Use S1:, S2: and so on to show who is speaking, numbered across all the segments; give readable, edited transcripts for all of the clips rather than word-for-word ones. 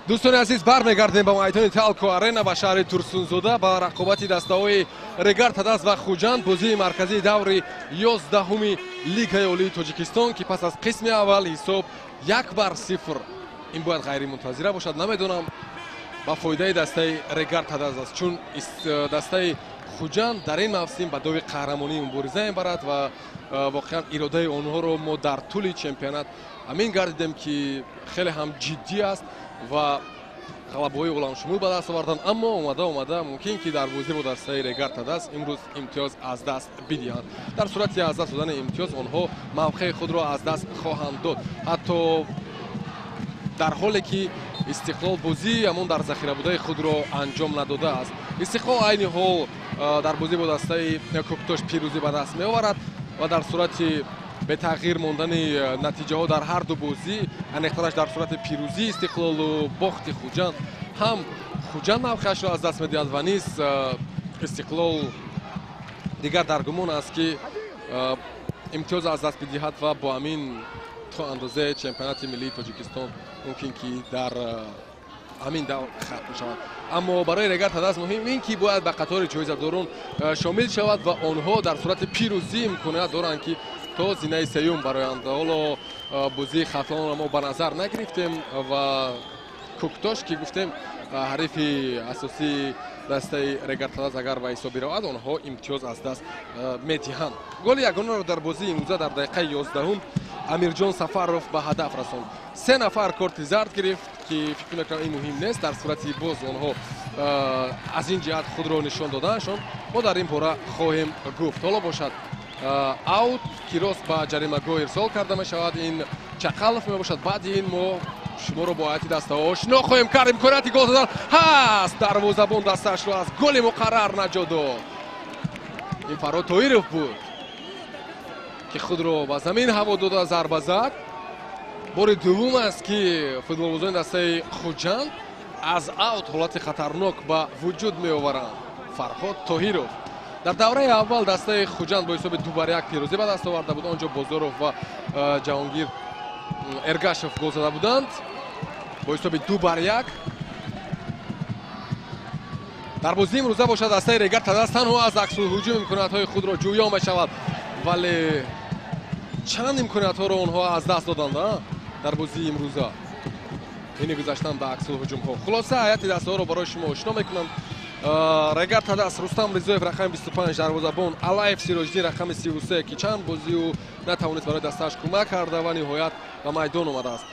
S1: Дӯстони азиз, бармегардем ба майдони Талко Арена, ба шаҳри Турсунзода, ба рақобати дастаҳои Регар Тадаз ва Хуҷанд, бозии марказии даври 11-уми Лигаи Олии Тоҷикистон, ки пас аз қисми аввал ҳисоб 1-0. Ин бояд ғайримунтазира бошад, намедонам, ба фоидаи дастаи Регар Тадаз аст, чун дастаи Хуҷанд дар ин мавсим ба дови қаҳрамонӣ мубориза мебарад ва воқеан иродаи онҳоро мо дар тӯли чемпионат амин гардидем, ки хеле ҳам ҷиддӣ аст ва ғалабаҳои оламшумул ба даст оварданд. Аммо омада мумкин ки дар бозӣ бо дастаи Регар Тадаз имрӯз имтиёз аз даст бидиҳанд. Дар сурати аз даст додани имтиёз онҳо мавқеи худро аз даст хоҳанд дод, ҳатто дар ҳоле ки Истиқлол бозии ҳамон дар захира будаи худро анҷом надодааст. Истиқлол айни ҳол дар бозӣ бо дастаи Кӯктош пирӯзӣ ба даст меоварад ва дар сурати бетағйир мондани натиҷаҳо дар ҳар ду бозӣ, аниқтараш дар сурати пирӯзии Истиқлолу бохти Хуҷанд, ҳам Хуҷанд мавқеашро аз даст медиҳад ва низ Истиқлол дигар дар гумон аст, ки имтиёз аз даст бидиҳад ва бо ҳамин то андозаи чемпионати миллии Тоҷикистон мумкин ки дар ҳамин давр хатм шавад. Аммо барои Регар Тадаз муҳим ин ки бояд ба қатори ҷоизадорон шомил шавад ва онҳо дар сурати пирӯзӣ имконият доранд, ки то зинаи сеюм бароянд. Ҳоло бозии Хатлонро мо ба назар нагирифтем ва Кӯктош, ки гуфтем ҳарифи асосии дастаи Регар Тадаз, агар ба ҳисоб биравад, онҳо имтиёз аз даст медиҳанд. Голи ягонаро дар бозии имрӯза дар дақиқаи 11-ум Амирҷон Сафаров ба ҳадаф расонд. 3 нафар корти зард гирифт, ки фикр мекунам ин муҳим нест. Дар сурати боз онҳо аз ин ҷиҳат худро нишон додааншон, мо дар ин бора хоҳем гуфт. Ҳоло бошад аут, ки рост ба ҷаримагоҳ ирсол карда мешавад, ин Чақалов мебошад. Баъди ин мо шуморо бо ҳайати дастаҳо ошино хоҳем кард. Имконияти гол задан ҳаст, дарвозабон дастаашро аз голи муқаррар наҷот дод. Ин Фарҳод Тоиров буд, ки худро ба замин ҳаво дода зарба зад. Бори дуввум аст, ки футболбозони дастаи Хуҷанд аз аут ҳолати хатарнок ба вуҷуд меоваранд. Фарҳод Тоҳиров дар давраи аввал дастаи Хуҷанд бо ҳисоби 2-1 пирӯзӣ ба даст оварда буд. Он ҷо Бозоров ва Ҷаҳонгир Эргашев гол зада буданд бо ҳисоби 2-1. Дар бозии имрӯза бошад дастаи Регар Тадаз танҳо аз аксулҳуҷум имкониятҳои худро ҷӯё мешавад, вале чанд имкониятҳоро онҳо аз даст доданд дар бозии имрӯза, ини гузаштан ба аксулҳуҷумҳо. Хулоса, ҳайати дастаҳоро барои шумо ошино мекунам. Регар Тадаз, Рустам Ризоев рақами 25 дарвозабон, Алаев Сироҷиддин рақами 33, ки чанд бозиу натавонист барои дастааш кӯмак карда ва ниҳоят ба майдон омадааст.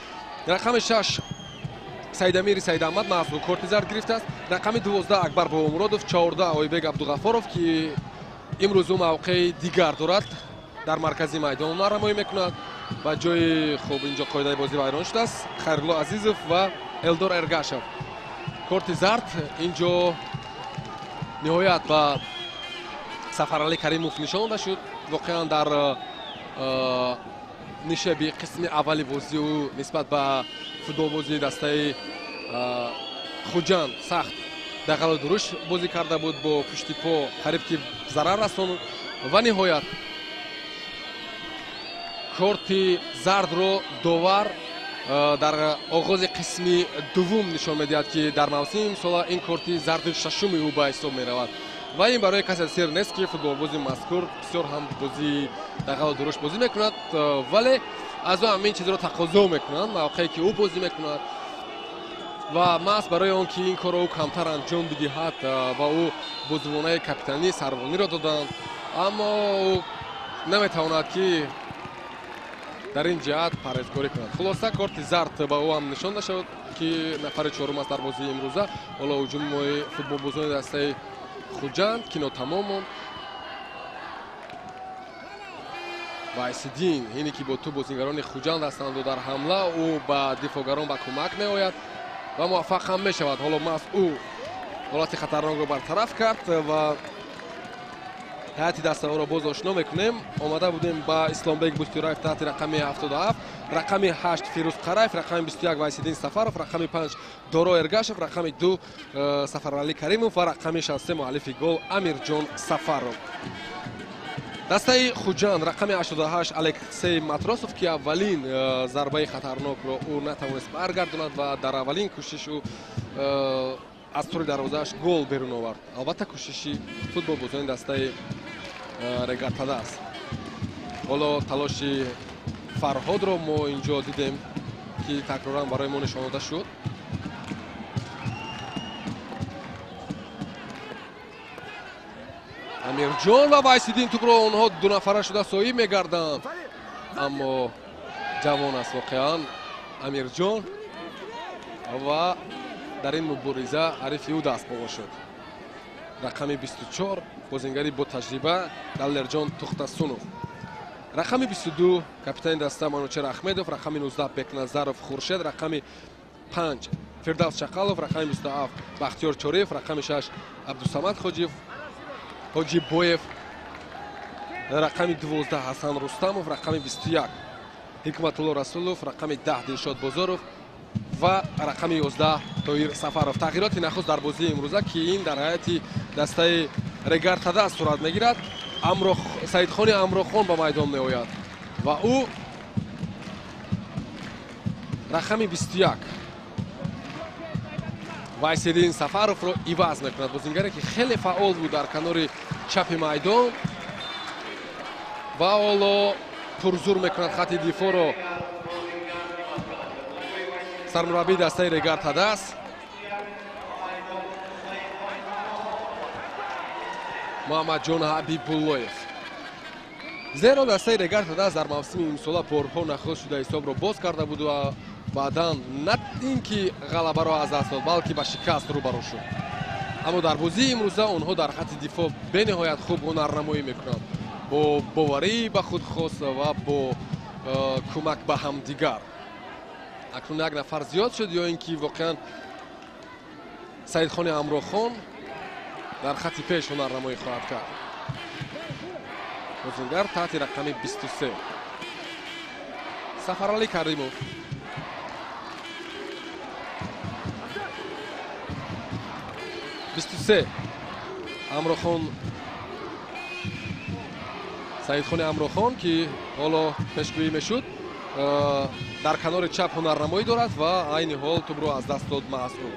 S1: Рақами 6 Саидамири Саидаҳмад маҳзу корти зард гирифтааст. Рақами 12 Акбар Бобомуродов, 14 Ойбек Абдуғафоров, ки имрӯз ӯ мавқеи дигар дорад, дар маркази майдон рамоӣ мекунад. Ба ҷои хуб инҷо қоидаи бозӣ вайрон шудааст. Хайрулло Азизов ва Элдор Эргашев. Корти зард инҷо ниҳоят ба Сафаралӣ Каримов нишон дода шуд. Воқеан дар нишеби қисми аввали бозӣ ӯ нисбат ба футболбозии дастаи Хуҷанд сахт дағалу дуруш бозӣ карда буд, бо пушти по қариб ки зарар расонд ва ниҳоят корти зардро довар дар оғози қисми дуввум нишон медиҳад, ки дар мавсими имсола ин корти зарди шашуми ӯ ба ҳисоб меравад. Ва ин барои касе сир нест, ки футболбози мазкур бисёр ҳам бозии дағалу дуруш бозӣ мекунад, вале аз ӯ ҳамин чизро тақозо мекунанд мавқее ки ӯ бозӣ мекунад ва маҳз барои он ки ин корро ӯ камтар анҷом бидиҳад ва ӯ бозивонаи капитанӣ сарвониро доданд, аммо ӯ наметавонад, ки дар ин ҷиҳат парҳезкорӣ кунад. Хулоса, корти зард ба ӯ ҳам нишон дошад, ки нафари чорум аст дар бозии имрӯза. Ҳоло ҳуҷуми футболбозони дастаи Хуҷанд ки нотамом монд. Вайсиддин, ине ки бо ту бозигарони Хуҷанд ҳастанду дар ҳамла ӯ ба дифоъгарон ба кӯмак меояд ва муваффақ ҳам мешавад. Ҳоло маҳз ӯ ҳолати хатарнокро бартараф кард ва ҳайати дастаҳоро боз ошино мекунем. Омада будем ба Исломбек Бустюраев таҳти рақами 77, рақами 8 Фирӯз Қараев, рақами 21 Вайсиддин Сафаров, рақами 5 Доро Эргашев, рақами 2 Сафаралӣ Каримов ва рақами 63 муаллифи гол Амирҷон Сафаров. Дастаи Хуҷанд рақами 88 Алексей Матросов, ки аввалин зарбаи хатарнокро ӯ натавонист баргардонад ва дар аввалин кӯшиш ӯ аз тури дарвозааш гол берун овард. Албатта, кӯшиши футболбозони дастаи Регар-ТадАЗ. Ҳоло талоши Фарҳодро мо инҷо дидем, ки такроран барои мо нишон дода шуд. Амирҷон ва Вайсиддин тӯбро онҳо дунафара шуда соҳиб мегарданд, аммо ҷавон аст воқеан Амирҷон ва дар ин мубориза ҳарифи ӯ дастболо шуд. Рақами 24 бозингари бо таҷриба Даллерҷон Тухтасунов, рақами 22 капитани даста Манучер Ахмедов, рақами 19 Бекназаров Хуршед, рақами 5 Фирдавс Чақалов, рақами 27 Бахтиёр Чориев, рақами 6 Абдусамад Ҳоҷибоев, рақами 12 Ҳасан Рустамов, рақами 21 Ҳикматулло Расулов, рақами 10 Дилшод Бозоров ва рақами 11 Тоир Сафаров. Тағйироти нахуст дар бозии имрӯза, ки ин дар ҳайати дастаи Регар-ТадАЗ сурат мегирад. Саидхони Амрохон ба майдон меояд ва ӯ рақами 21 Вайсиддин Сафаровро иваз мекунад. Бозингаре, ки хеле фаъол буд дар канори чапи майдон ва ҳоло пурзур мекунад хати дифоъро сармураббии дастаи Регар-ТадАЗ. Муҳаммадҷон Ҳабибуллоев. Зеро дастаи Регар-ТадАЗ дар мавсими имсола борҳо нахуст шуда ҳисобро боз карда буд ва баъдан на ин ки ғалабаро аз даст дод, балки ба шикаст рӯбарӯ шуд. Аммо дар бозии имрӯза онҳо дар хати дифоъ бениҳоят хуб ҳунарнамоӣ мекунанд, бо боварӣ ба худ хос ва бо кӯмак ба ҳамдигар. Акнун як нафар зиёд шуд ё ин ки воқеан Саидхони Амрохон дар хати пеш ҳунарнамоӣ хоҳад кард. Бозингар таҳти рақами 23 Сафаралӣ Каримов. 23 Амрохон, Саидхони Амрохон, ки ҳоло пешгӯӣ мешуд, дар канори чап ҳунарнамоӣ дорад ва айни ҳол тӯбро аз даст дод маъсум.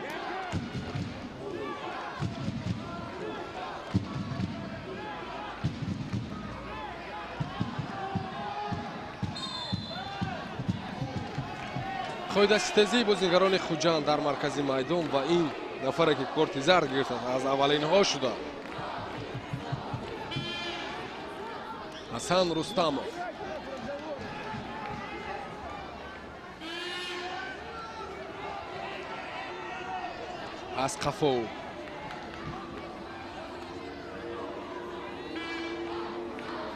S1: Қоидаситезии бозингарони Хуҷанд дар маркази майдон ва ин нафаре, ки корти зард гирифтааст, аз аввалинҳо шуда Ҳасан Рустамов. Аз қафо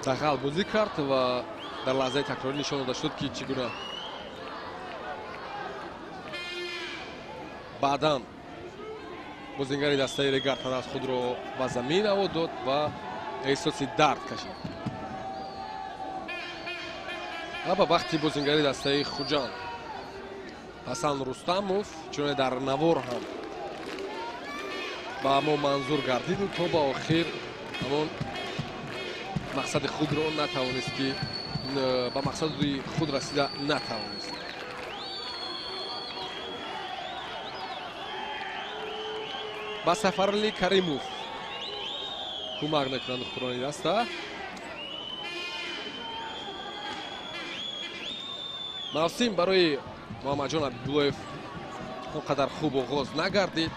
S1: дағал бозӣ кард ва дар лаҳзаи такрорӣ нишон дода шуд, ки чӣ гуна баъдан бозингари дастаи Регар-ТадАЗ худро ба замин аво дод ва эҳсоси дард кашид. Ва ба бахти бозингари дастаи Хуҷанд Ҳасан Рустамов, чуноне дар навор ҳам ба мо манзур гардиду то ба охир ҳамон мақсади худро натавонист, ки ба мақсади худ расида натавонист. Ба Сафаралӣ Каримов кӯмак мекунанд духтурони даста. Мавсим барои Муҳаммадҷон Ҳабибуллоев он қадар хуб оғоз нагардид.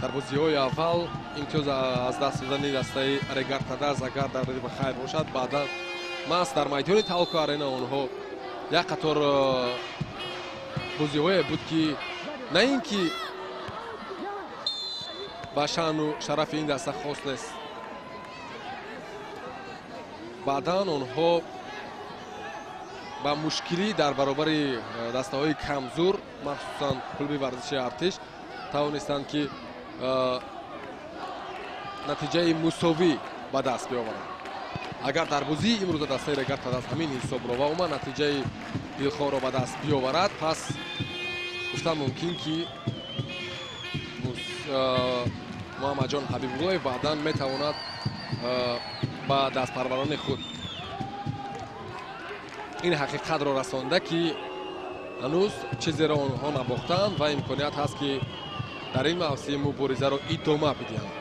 S1: Дар бозиҳои аввал имтиёз аз даст додани дастаи Регар-ТадАЗ агар дар ба хайр бошад, баъдан маҳз дар майдони Талко Арена онҳо як қатор бозиҳое буд, ки на ин ки ба шаъну шарафи ин даста хос нест. Баъдан онҳо ба мушкилӣ дар баробари дастаҳои камзур, махсусан клуби варзиши Артиш, тавонистанд, ки натиҷаи мусовӣ ба даст биёваранд. Агар дар бозии имрӯза дастаи Регар-ТадАЗ ҳамин ҳисобро ва умуман натиҷаи дилхоҳро ба даст биёварад, пас гуфтан мумкин, ки Муҳаммадҷон Ҳабибуллоев баъдан метавонад ба дастпарварони худ ин ҳақиқатро расонда, ки ҳанӯз чизеро онҳо набохтанд ва имконият ҳаст, ки дар ин мавсим муборизаро идома бидиҳанд.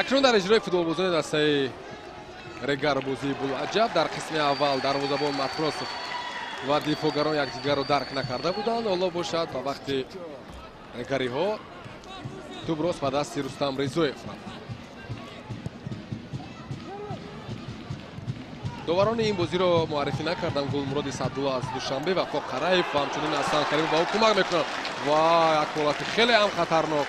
S1: Акнун дар иҷрои футболбозони дастаи Регар бозии Булаҷаб. Дар қисми аввал дарвозабон Матросов ва дифоъгарон якдигарро дарк накарда буданд. Ҳоло бошад, ба вақти регариҳо тӯб рост ба дасти Рустам Ризоев рафт. Доварони ин бозиро муаррифӣ накардам. Гулмуроди Садулло аз Душанбе, Вафо Қараев ва ҳамчунин Асан Каримов ба ӯ кӯмак мекунанд. Ва як ҳолати хеле ҳам хатарнок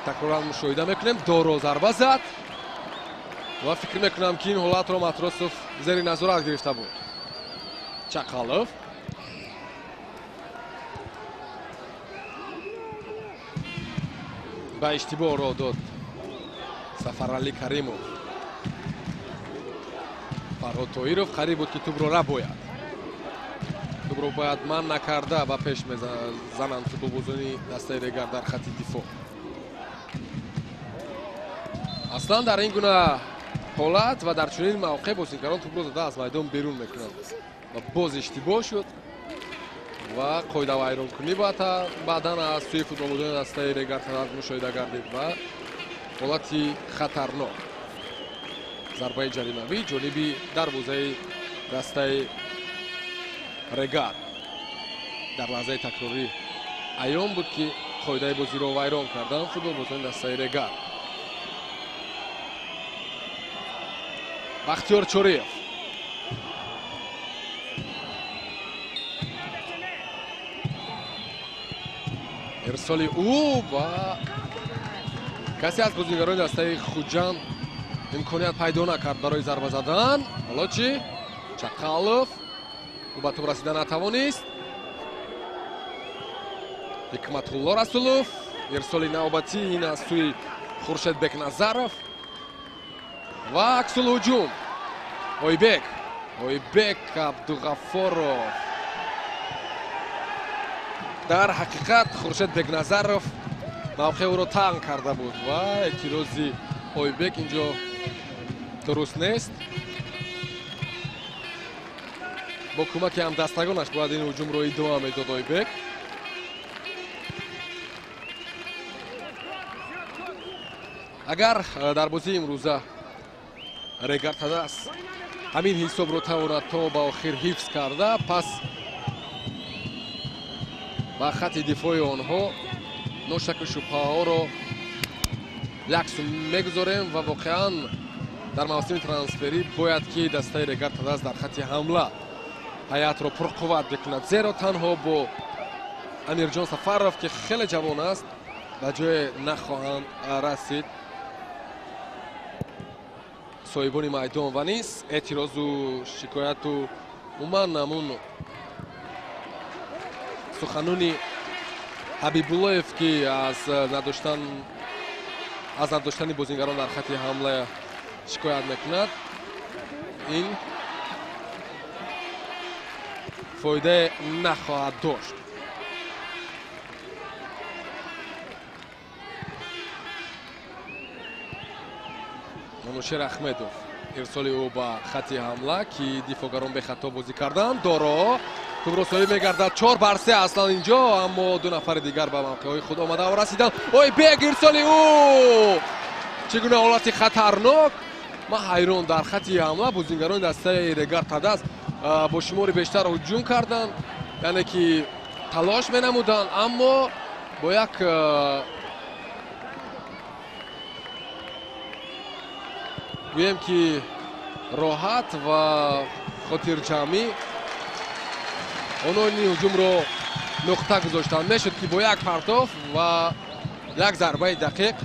S1: такроран мушоҳида мекунем. Доро зарба зад ва фикр мекунам, ки ин ҳолатро Матросов зери назорат гирифта буд. Чақалов ба иштибоҳ роҳ дод Сафаралӣ Каримов. Фарҳод Тоиров қариб буд, ки тӯбро рабояд. Тӯбро бояд ман накарда ба пеш мезананд футболбозони дастаи Регар дар хати дифоъ. Аслан дар ин гуна ҳолат ва дар чунин мавқеъ бозигарон тӯбро зада аз майдон берун мекунанд ва боз иштибоҳ шуд ва қоидавайронкунӣ баъдан аз сӯи футболбозони дастаи Регар мушоҳида гардид ва ҳолати хатарнок, зарбаи ҷаримавӣ ҷониби дарвозаи дастаи Регар. Дар лаҳзаи такрорӣ аён буд, ки қоидаи бозиро вайрон карданд футболбозони дастаи Регар. Бахтиёр Чориев ирсоли ӯ ва касе аз бозигарони дастаи Хуҷанд имконият пайдо накард барои зарба задан. Ҳоло чӣ? Чақалов ӯ ба тӯб расида натавонист. Ҳикматулло Расулов ирсоли навбатӣ ин аз сӯи Хуршед Бекназаров ва аксулҳуҷум. Ойбек, Ойбек Абдуғаффоров. Дар ҳақиқат Хуршед Бекназаров мавқеи ӯро танг карда буд ва эътирози Ойбек инҷо дуруст нест. Бо кӯмаки ҳамдастагонаш бояд ин ҳуҷумро идома медод Ойбек. Агар дар бозии имрӯза Регар Тадас ҳамин ҳисобро тавонад то ба охир ҳифз карда, пас ба хати дифои онҳо ношаку шубҳаҳоро яксу мегузорем ва воқеан дар мавсими трансферӣ бояд, ки дастаи Регар Тадас дар хати ҳамла ҳайатро пурқувват бикунад, зеро танҳо бо Амирҷон Сафаров, ки хеле ҷавон аст, ба ҷое нахоҳанд расид соҳибони майдон ва низ эътирозу шикояту умуман ҳамун суханони Ҳабибуллоев, ки аз надоштани бозингарон дар хати ҳамла шикоят мекунад, ин фоидае нахоҳад дошт. Манушер Ахмедов ирсоли ӯ ба хати ҳамла, ки дифоъгарон бехато бозӣ карданд. Доро тӯбро соҳиб мегардад. 4-3 аслан инҷо, аммо ду нафари дигар ба мавқеъҳои худ омада ва расиданд. Ойбек ирсоли ӯ, чӣ гуна ҳолати хатарнок! Ман ҳайрон, дар хати ҳамла бозингарони дастаи Регар Тадас бо шумори бештар ҳуҷум карданд, яъне ки талош менамуданд, аммо бо як гӯем, ки роҳат ва хотирҷамъӣ онҳо ин ҳуҷумро нуқта гузоштанд. Мешуд, ки бо як партоф ва як зарбаи дақиқ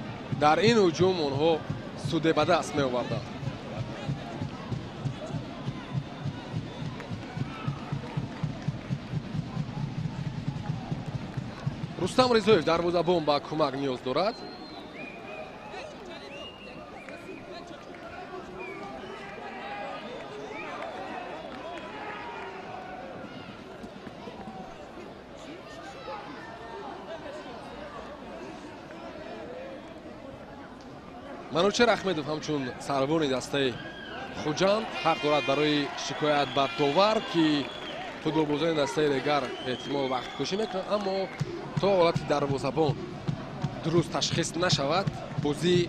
S1: дар ин ҳуҷум онҳо суде ба даст меоварданд. Рустам Ризоев дарвозабон ба кӯмак ниёз дорад. Манучер Ахмедов ҳамчун сарвони дастаи Хуҷанд ҳақ дорад барои шикоят ба довар, ки футболбозони дастаи Регар эҳтимол вақткушӣ мекунанд, аммо то ҳолати дарвозабон дуруст ташхис нашавад, бозӣ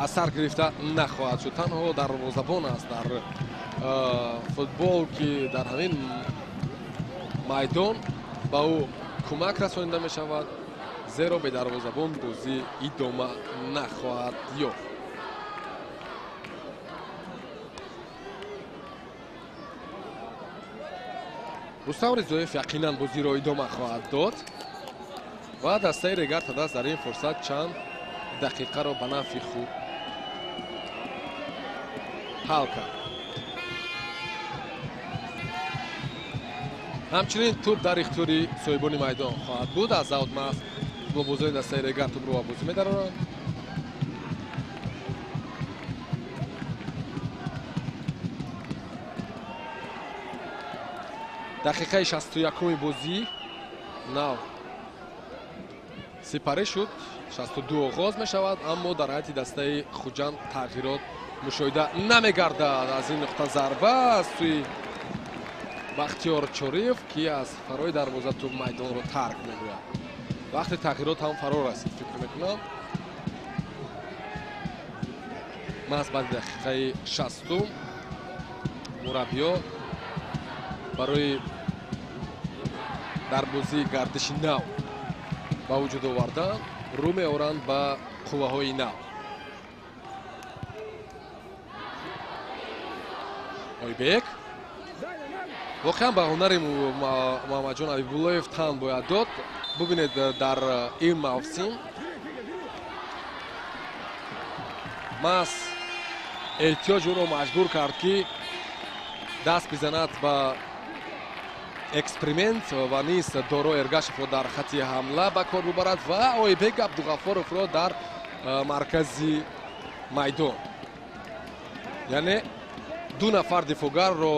S1: аз сар гирифта нахоҳад шуд. Танҳо дарвозабон аст дар футбол, ки дар ҳамин майдон ба ӯ кӯмак расонида мешавад, зеро бе дарвозабон бозӣ идома нахоҳад ёфт. Рустам Ризоев яқинан бозиро идома хоҳад дод ва дастаи Регар Тадас дар ин фурсат чанд дақиқаро ба нафъи худ ҳал кард. Ҳамчунин тӯб дар ихтиёри соҳибони майдон хоҳад буд. Аз аутмас футболбозони дастаи Регар тӯбро ба бозӣ медароранд. Дақиқаи 61-уми бозӣ нав сипарӣ шуд, 62 оғоз мешавад, аммо дар ҳайати дастаи Хуҷанд тағйирот мушоҳида намегардад. Аз ин нуқта зарба аз сӯи Бахтиёр Чориев, ки аз фарои дарвоза тӯб майдонро тарк мегӯяд. Вақти тағйирот ҳам фаро расид, фикр мекунам. Маҳз баъди дақиқаи 60 мураббиё барои дар бозии гардиши нав ба вуҷуд овардан рӯ меоранд ба қувваҳои нав. Ойбек воқеан ба ҳунари Муҳаммадҷон Ҳабибуллоев тан бояд дод. Бубинед, дар ин мавсим маҳз эҳтиёҷ ӯро маҷбур кард, ки даст бизанад ба эксперимент ва низ Доро Эргашевро дар хати ҳамла ба кор бубарад ва Ойбек Абдуғаффоровро дар маркази майдон. Яъне ду нафар дифогарро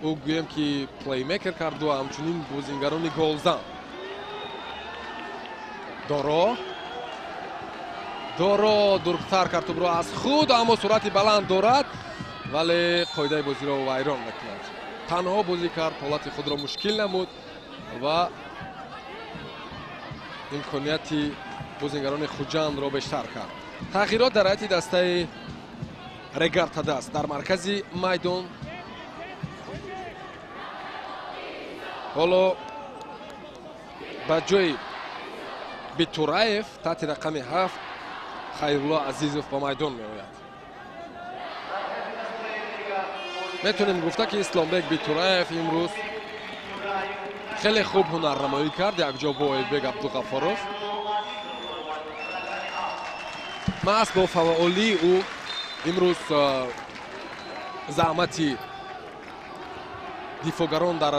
S1: ӯ гӯем ки плеймекер карду ҳамчунин бозингарони голзан. Доро дуртар кард тӯбро аз худ, аммо суръати баланд дорад, вале қоидаи бозиро вайрон мекунад. Танҳо бозӣ кард, ҳолати худро мушкил намуд ва имконияти бозингарони Хуҷандро бештар кард. Тағйирот дар ҳайати дастаи Регар Тадас дар маркази майдон. Ҳоло ба ҷои Битураев таҳти рақами 7 Хайрулло Азизов ба майдон меояд. Метавонем гуфта, ки Исломбек Битураев имрӯз хеле хуб ҳунарнамоӣ кард якҷо бо Ойбек Абдуғаффоров. Маҳз бо фаъолии ӯ имрӯз заҳмати дифогарон дар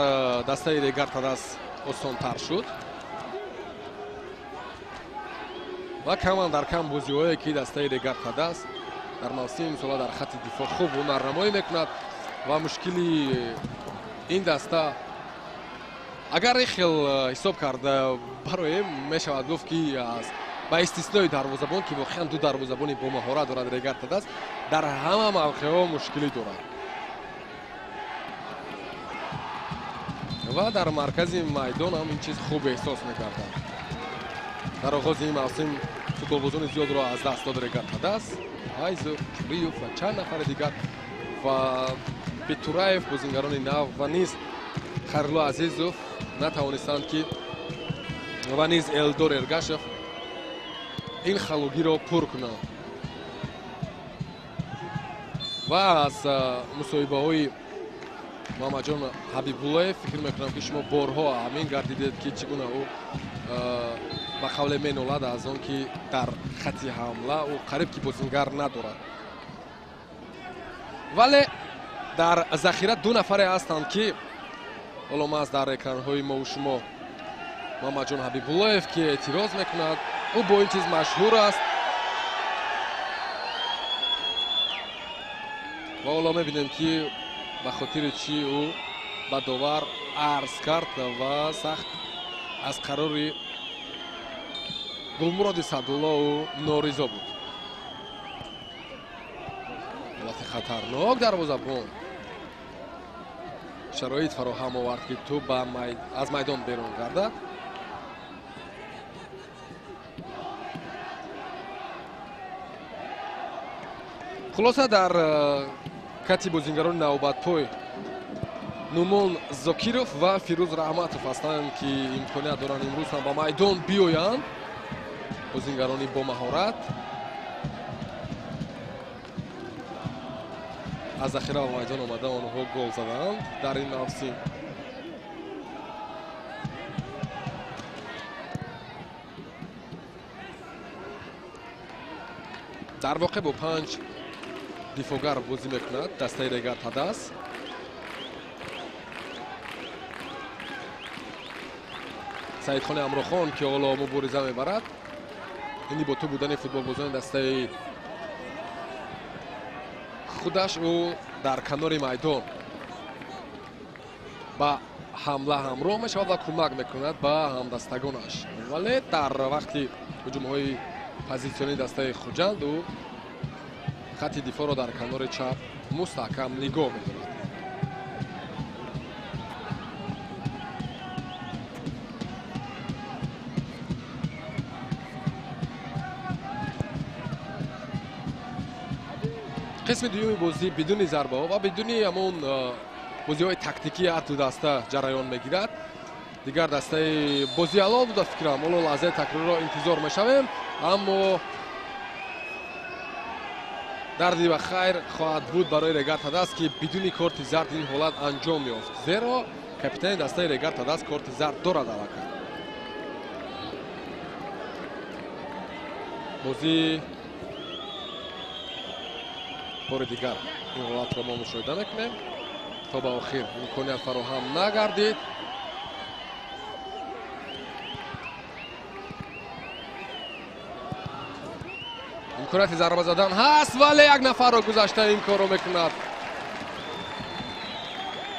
S1: дастаи Регар Тадас осонтар шуд ва каман дар кам бозиҳое, ки дастаи Регар Тадас дар мавсими имсола дар хати дифоъ хуб ҳунарнамоӣ мекунад ва мушкили ин даста агар ин хел ҳисоб карда бароем, мешавад гуфт, ки ба истиснои дарвозабон, ки воқеан ду дарвозабони бомаҳорат дорад Регар Тадас, дар ҳама мавқеъҳо мушкилӣ дорад ва дар маркази майдон ҳам ин чиз хуб эҳсос мекарданд. Дар оғози ин мавсим футболбозони зиёдро аз даст дод Регар Тадас, Айзов, Чуриев ва чанд нафари дигар ва Битураев, бозингарони нав ва низ Хайрулло Азизов натавонистанд, ки ва низ Элдор Эргашев ин халогиро пур кунанд. Ва аз мусоҳибаҳои Муҳаммадҷон Ҳабибуллоев фикр мекунам, ки шумо борҳо ҳамин гардидед, ки чӣ гуна ӯ ба қавле менолад аз он ки дар хати ҳамла ӯ қариб ки бозингар надорад. Вале дар захира ду нафаре ҳастанд, ки ҳоло маҳз дар экранҳои мову шумо Муҳаммадҷон Ҳабибуллоев, ки эътироз мекунад, ӯ бо ин чиз машҳур аст. Ва ҳоло мебинем, ки ба хотири чӣ ӯ ба довар арз кард ва сахт аз қарори Гулмуроди Саъдулло ӯ норизо буд. Хатарнок дарвозабон шароит фароҳам овард, ки тӯб аз майдон берун гардад. Хулоса, дар кати бозингарони навбатпой Нумон Зокиров ва Фирӯз Раҳматов ҳастанд, ки имконият доранд имрӯз ҳам ба майдон биёянд. Бозингарони бо маҳорат аз захира ба майдон омада, онҳо гол заданд дар ин мавсим. Дар воқеъ бо 5 дифоъгар бозӣ мекунад дастаи Регар Тадас. Саидхони Амрохон, ки ҳоло мубориза мебарад, ини бо ту будани футболбозони дастаи худаш, ӯ дар канори майдон ба ҳамла ҳамроҳ мешавад ва кӯмак мекунад ба ҳамдастагонаш. Вале дар вақти ҳуҷумҳои позитсионии дастаи Хуҷанд ӯ хатти дифоъро дар канори чап мустаҳкам нигоҳ медорад. Қисми дуюми бозӣ бидуни зарбаҳо ва бидуни ҳамон бозиҳои тактикии ҳар ду даста ҷараён мегирад. Дигар дастаи бозӣ ҳалол буда фикрам, ҳоло лаҳзаи такрорро интизор мешавем, аммо дарди ва хайр хоҳад буд барои Регар Тадас, ки бидуни корти зард ин ҳолат анҷом ёфт, зеро капитани дастаи Регар Тадас корти зард дорад. Аллакай бозӣ бори дигар ин ҳолатро мо мушоҳида мекунем. То ба охир имконият фароҳам нагардид. Имконияти зарба задан ҳаст, вале як нафарро гузашта ин корро мекунад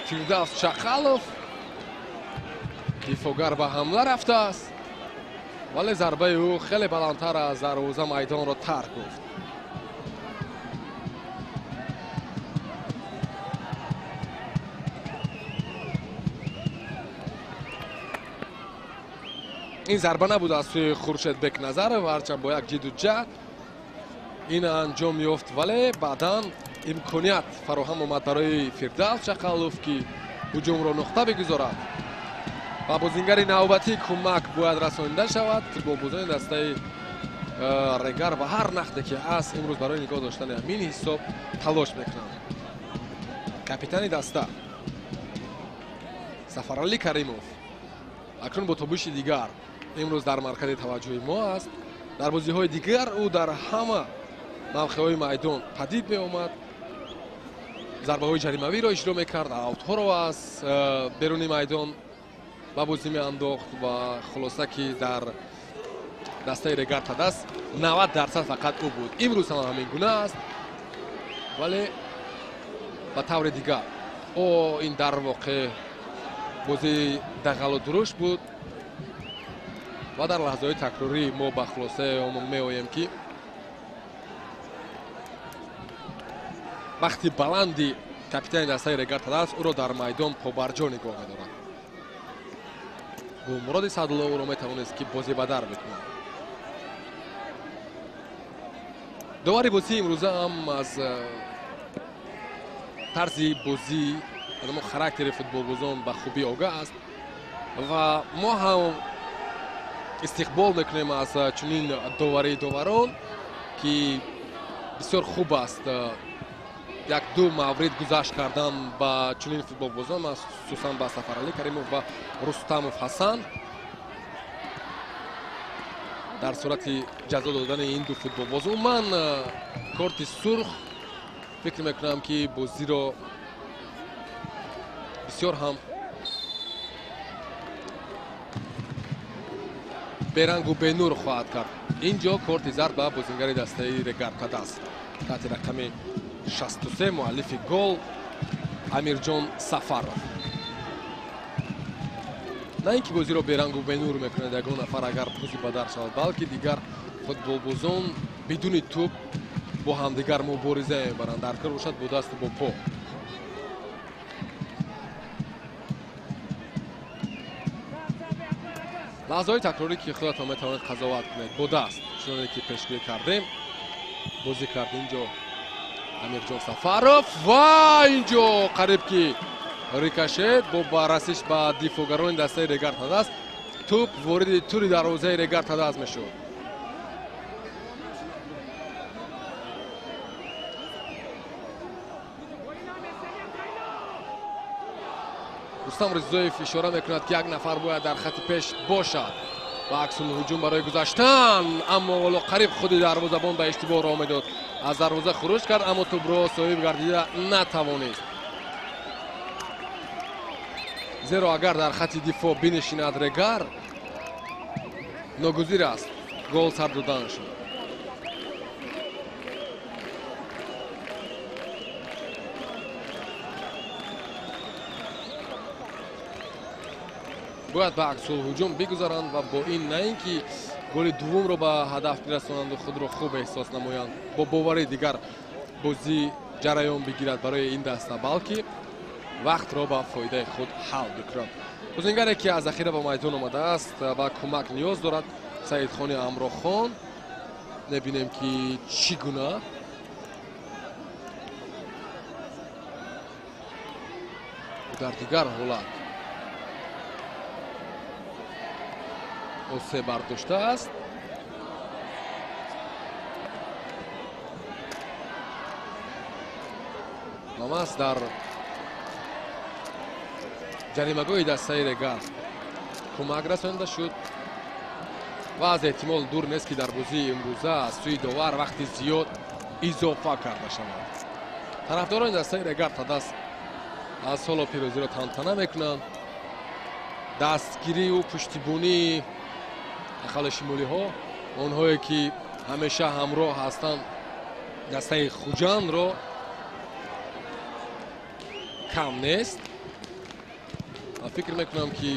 S1: Фирдавс Чақалов. Дифоъгар ба ҳамла рафтааст, вале зарбаи ӯ хеле баландтар аз дарвоза майдонро тарк гуфт. Ин зарба набуд аз сӯи Хуршед Бекназаров, ҳарчанд бо як ҷидду ҷаҳд ин анҷом ёфт, вале баъдан имконият фароҳам омад барои Фирдавс Чақалов, ки ҳуҷумро нуқта бигузорад ва бозингари навбатӣ кӯмак бояд расонида шавад. Футболбозони дастаи Регар ба ҳар нақде ки аст имрӯз барои нигоҳ доштани ҳамин ҳисоб талош мекунанд. Капитани даста Сафаралӣ Каримов акнун бо тобиши дигар имрӯз дар маркази таваҷҷӯҳи мо аст. Дар бозиҳои дигар ӯ дар ҳама мавқеъҳои майдон падид меомад, зарбаҳои ҷаримавиро иҷро мекард, аутҳоро аз беруни майдон ба бозӣ меандохт ва хулоса ки дар дастаи Регар Тадас 90% фақат ӯ буд. Имрӯз ҳам ҳамин гуна аст, вале ба таври дигар. О, ин дар воқеъ бозии дағалу дурушт буд ва дар лаҳзаҳои такрорӣ мо ба хулосаи он меоем, ки вақти баланди капитани дастаи Регар Тадас ӯро дар майдон побарҷо нигоҳ медорад. Гулмуроди Саъдулло ӯро метавонист, ки бозибадар бикунад. Довари бозии имрӯза ҳам аз тарзи бозӣ, аз ҳамон характери футболбозон ба хубӣ огаҳ аст ва мо ҳам истиқбол мекунем аз чунин доварии доварон, ки бисёр хуб аст як-ду маврид гузашт кардан ба чунин футболбозон, махсусан ба Сафаралӣ Каримов ва Рустамов Ҳасан. Дар сурати ҷазо додани ин ду футболбоз умуман корти сурх, фикр мекунам, ки бозиро бисёр ҳам берангу бенур хоҳад кард. Ин ҷо корти зард ба бозингари дастаи Регар Тадас таҳти рақами 63, муаллифи гол Амирҷон Сафаров. На ин ки бозиро берангу бенур мекунад ягон нафар агар бозӣ бадар шавад, балки дигар футболбозон бидуни тӯб бо ҳамдигар мубориза мебаранд. Дар кор бошад бо дасту бо по. Лаҳзаҳои такрорӣ ки худатон метавонед қазоват кунед бо даст, чуноне ки пешгӯӣ кардем, бозӣ кард инҷо Амирҷон Сафаров ва инҷо қариб ки рикошет бо баррасиш ба дифоъгарони дастаи Регар Тадаз, тӯп вориди тури дарвозаи Регар Тадаз мешуд. Рустам Ризоев ишора мекунад, ки як нафар бояд дар хати пеш бошад ва аксулҳуҷум барои гузаштан, аммо ҳоло қариб худи дарвозабон ба иштибоҳ роҳ медод. Аз дарвоза хуруҷ кард, аммо тӯбро соҳиб гардида натавонист. Зеро агар дар хати дифоъ бинишинад Регар, ногузир аст гол сар додан шуд. Бояд ба аксулҳуҷум бигузаранд ва бо ин на ин ки голи дуввумро ба ҳадаф бирасонанду худро хуб эҳсос намоянд, бо боварӣ дигар бозӣ ҷараён бигирад барои ин даста, балки вақтро ба фоидаи худ ҳал бикунанд. Бозингаре ки аз захира ба майдон омадааст ва кӯмак ниёз дорад, Саидхони Амрохон. Мебинем ки чӣ гуна дар дигар ҳолат осе бардоштааст. Мамас дар ҷаримагоҳи дастаи Регар кӯмак расонида шуд ва аз эҳтимол дур нест, ки дар бозии имрӯза аз сӯи довар вақти зиёд изофа карда шавад. Тарафдорони дастаи Регар Тадаз аз ҳоло пирӯзиро тантана мекунанд. Дастгирию пуштибонии ахали шимолиҳо, онҳое ки ҳамеша ҳамроҳ ҳастанд дастаи Хуҷандро, кам нест. Ва фикр мекунам, ки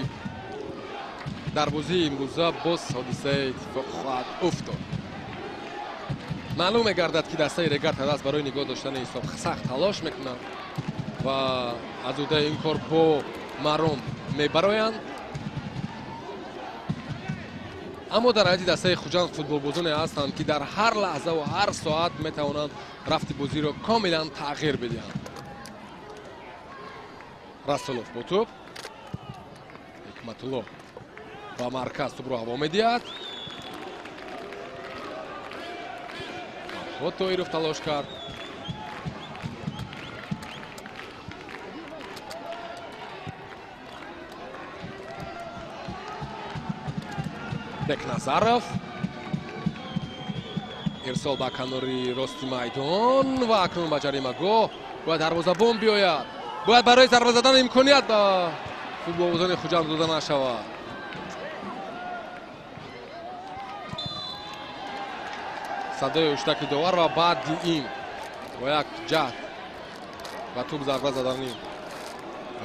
S1: дар бозии имрӯза боз ҳодисаи иттифоқ хоҳад уфтод. Маълум мегардад, ки дастаи Регар Тадаз барои нигоҳ доштани ҳисоб сахт талош мекунад ва аз уҳдаи ин кор бо маром мебароянд. Аммо дар ҳайати дастаи Хуҷанд футболбозоне ҳастанд, ки дар ҳар лаҳза ва ҳар соат метавонанд рафти бозиро комилан тағйир бидиҳанд. Расулов бо тӯб, Ҳикматулло ба марказ тӯбро ҳаво медиҳад. Фарҳод Тоиров талош кард. Бекназаров ирсол ба канори рости майдон ва акнун ба ҷаримагоҳ. Бояд дарвозабон биёяд. Бояд барои зарба задан имконият ба футболбозони Хуҷанд дода нашавад. Садои ҳуштаки довар ва баъди ин бо як ҷаҳд ба тӯб зарба задани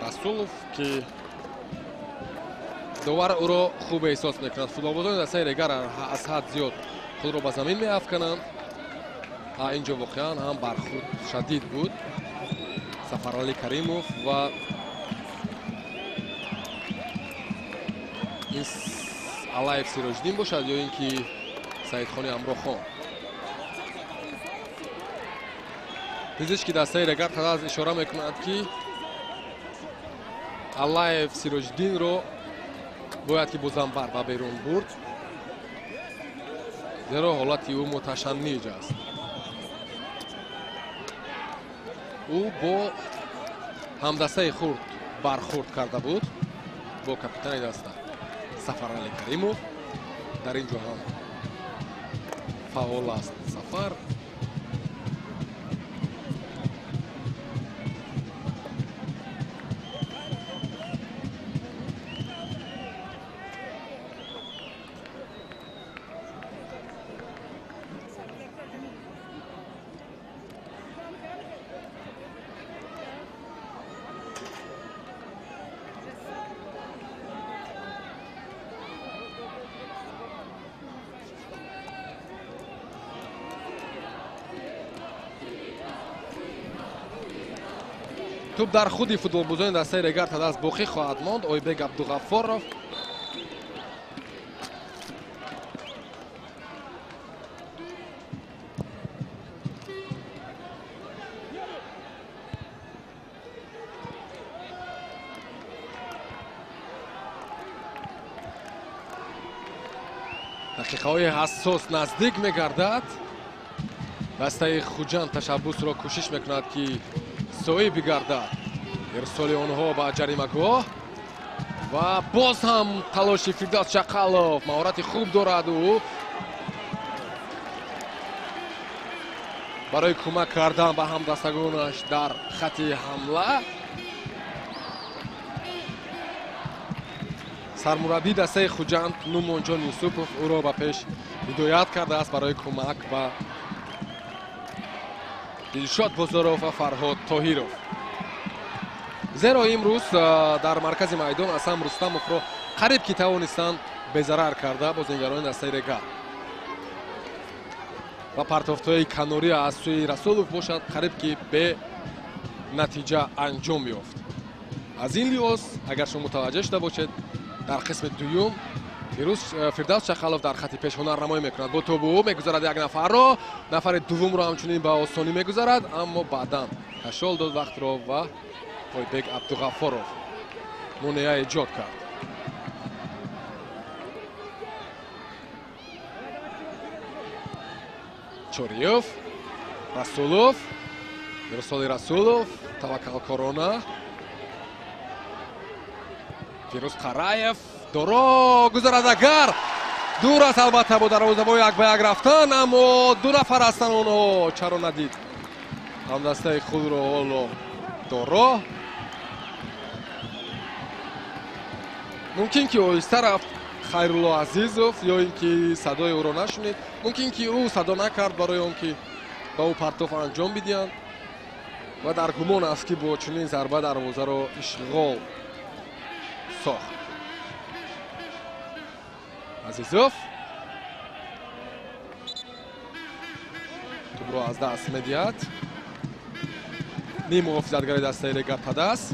S1: Расулов, ки довар ӯро хуб эҳсос мекунад. Футболбозони дастаи Регар аз ҳад зиёд худро ба замин меафкананд. Инҷо воқеан ҳам бархӯрд шадид буд. Сафаралӣ Каримов ва ин Алаев Сироҷиддин бошад ё ин ки Саидхони Амрохон. Пизишки дастаи Регар Тадаз ишора мекунад, ки Алаев Сироҷиддинро бояд ки бо занбар ба берун бурд, зеро ҳолати ӯ муташанниҷ аст. Ӯ бо ҳамдастаи хурд бархӯрд карда буд, бо капитани даста Сафаралӣ Каримов. Дар ин ҷо ҳам фаъол аст Сафар. Туп дар худи футболбозони дастаи Регар Тадас боқӣ хоҳад монд. Ойбек Абдуғаффоров дақиқаҳои ҳассос наздик мегардад. Дастаи Хуҷанд ташаббусро кӯшиш мекунад, ки соҳиб бигардад. Ирсоли онҳо ба ҷаримагоҳ ва боз ҳам талоши Фирдавс Чақалов. Маҳорати хуб дорад ӯ барои кӯмак кардан ба ҳамдастагонаш дар хати ҳамла. Сармураббии дастаи Хуҷанд Нумонҷон Юсупов ӯро ба пеш ҳидоят кардааст барои кӯмак ба Дилшод Бозоров ва Фарҳод Тоҳиров. Зеро имрӯз дар маркази майдон Асан Рустамовро қариб ки тавонистанд безарар карда бозингарони дастаи Регар. Ва партофтҳои канорӣ аз сӯи Расулов бошад қариб ки бе натиҷа анҷом ёфт. Аз ин лиҳоз агар шумо мутаваҷҷеҳ шуда бошед, дар қисми дуюм Фирдавс Чақалов дар хати пеш ҳунарнамоӣ мекунад. Бо тобу ӯ мегузарад як нафарро, нафари дуввумро ҳамчунин ба осонӣ мегузарад, аммо баъдан кашол дод вақтро ва Ойбек Абдуғаффоров монеа эҷод кард. Чориев, Расулов, Ирсоли Расулов, таваккалкорона. Фирӯз Қараев доро гузарад агар дур аст, албатта бо дарвозабои як ба як рафтан, аммо ду нафар ҳастанд онҳо. Чаро надид ҳамдастаи худро ҳоло доро. Мумкин ки оҳиста рафт Хайрулло Азизов ё ин ки садои ӯро нашунид. Мумкин ки ӯ садо накард барои он ки ба ӯ партоф анҷом бидиҳанд ва дар гумон аст, ки бо чунин зарба дарвозаро ишғол сохт. Азизов тӯбро аз даст медиҳад. Ним муҳофизатгари дастаи Регар Тадас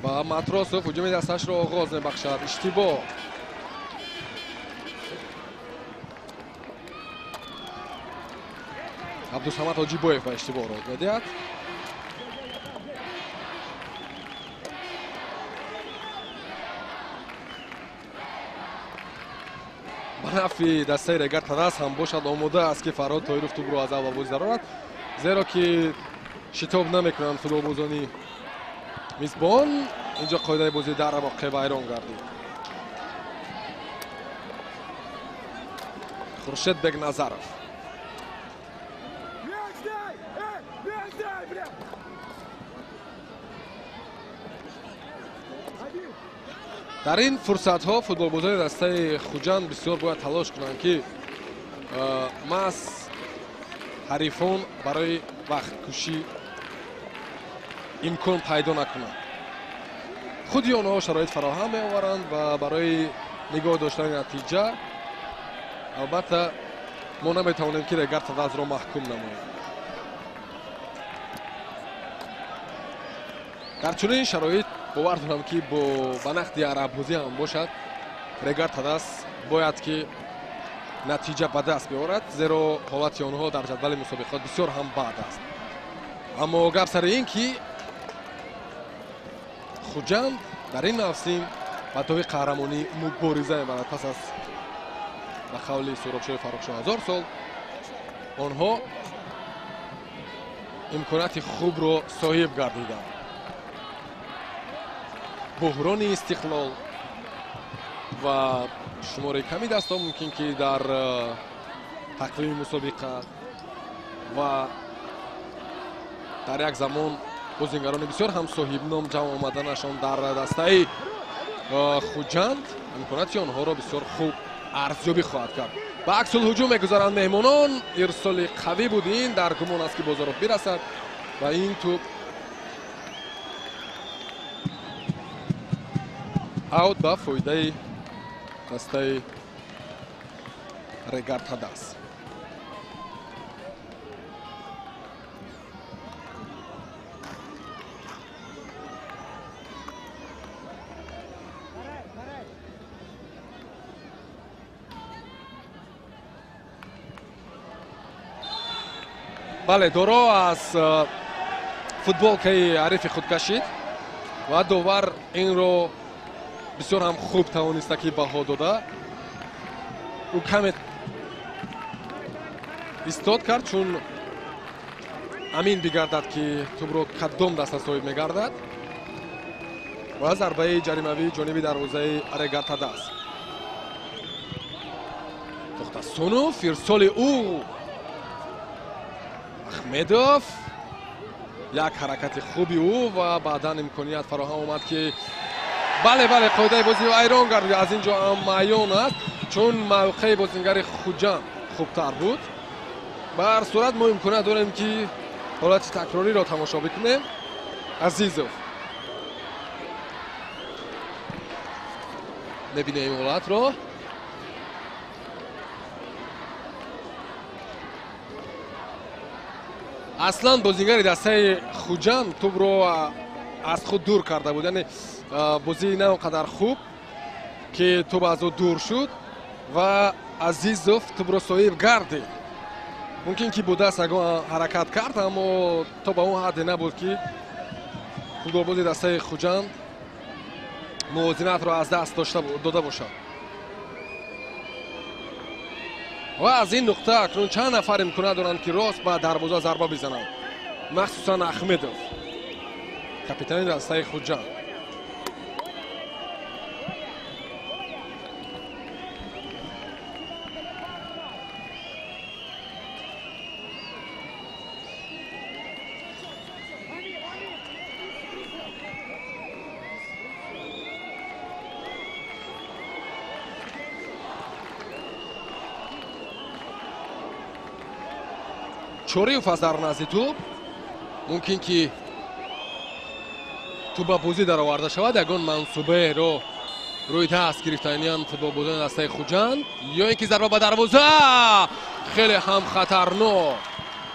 S1: ва Матросов ҳуҷуми дасташро оғоз мебахшад. Иштибоҳ. Абдусамад Ҳоҷибоев ба иштибоҳ роҳ медиҳад. Ба нафъи дастаи Регар Тадас ҳам бошад омода аст, ки Фарҳод Тоҳиров тӯбро аз аввал бозӣ дарорад, зеро ки шитоб намекунанд футболбозони мизбон. Инҷо қоидаи бозӣ дар воқеъ вайрон гардид. Хуршед Бекназаров. Дар ин фурсатҳо футболбозони дастаи Хуҷанд бисёр бояд талош кунанд, ки маҳз ҳарифон барои вақткушӣ имкон пайдо накунанд. Худи онҳо шароит фароҳам меоваранд ва барои нигоҳ доштани натиҷа албатта мо наметавонем, ки Регар Тадасро маҳкум намоем. Дар чунин шароит бовар дорам, ки бо ба нақди араббозӣ ҳам бошад Регар Тадас бояд ки натиҷа ба даст биёрад, зеро ҳолати онҳо дар ҷадвали мусобиқот бисёр ҳам бад аст. Аммо гап сари ин ки Хуҷанд дар ин мавсим ба тои қаҳрамонӣ мубориза мебарад. Пас аз ба қавли Суҳробшоҳи Фаррухшоҳ 1000 сол онҳо имконияти хубро соҳиб гардиданд. Буҳрони Истиқлол ва шумори ками дастҳо мумкин ки дар тақвими мусобиқа ва дар як замон бозингарони бисёр ҳам соҳибном ҷамъ омаданашон дар дастаи Хуҷанд имконияти онҳоро бисёр хуб арзёбӣ хоҳад кард. Ба аксулҳуҷум мегузаранд меҳмонон. Ирсоли қавӣ буд ин, дар гумон аст, ки Бозоров бирасад ва ин тӯб аут ба фоидаи дастаи Регар Тадас. Бале, Доро аз футболкаи ҳарифи худ кашид ва довар инро бисёр ҳам хуб тавониста ки баҳо дода. Ӯ каме истод кард, чун амин бигардад ки тӯбро кадом даста соҳиб мегардад ва зарбаи ҷаримавии ҷониби дарвозаи Регар-ТадАЗ. Тохтасунов, ирсоли ӯ Ахмедов, як ҳаракати хуби ӯ ва баъдан имконият фароҳам омад ки бале, бале, қоидаи бозӣ вайрон гардид. Аз ин ҷо ҳам маъён аст, чун мавқеи бозингари Хуҷанд хубтар буд. Ба ҳар сурат мо имконият дорем ки ҳолати такрориро тамошо бикунем. Азизов мебинем ҳолатро. Аслан бозингари дастаи Хуҷанд тӯбро аз худ дур карда буд, яъне бозӣ на он қадар хуб ки тӯб аз ӯ дур шуд ва Азизов тӯбро соҳиб гардид. Мумкин ки бо даст ягон ҳаракат кард, аммо то ба он ҳадде набуд ки футболбози дастаи Хуҷанд мувозинатро аз даст дода бошад. Ва аз ин нуқта акнун чанд нафар имконият доранд ки рост ба дарвоза зарба бизананд, махсусан Ахмедов, капитани дастаи Хуҷанд. Чориев аз дар назди тӯб, мумкин ки тӯб ба бозӣ дароварда шавад. Ягон мансубаеро рӯи даст гирифтаниян футболбозони дастаи Хуҷанд, ё ин ки зарба ба дарвоза хеле ҳам хатарнок.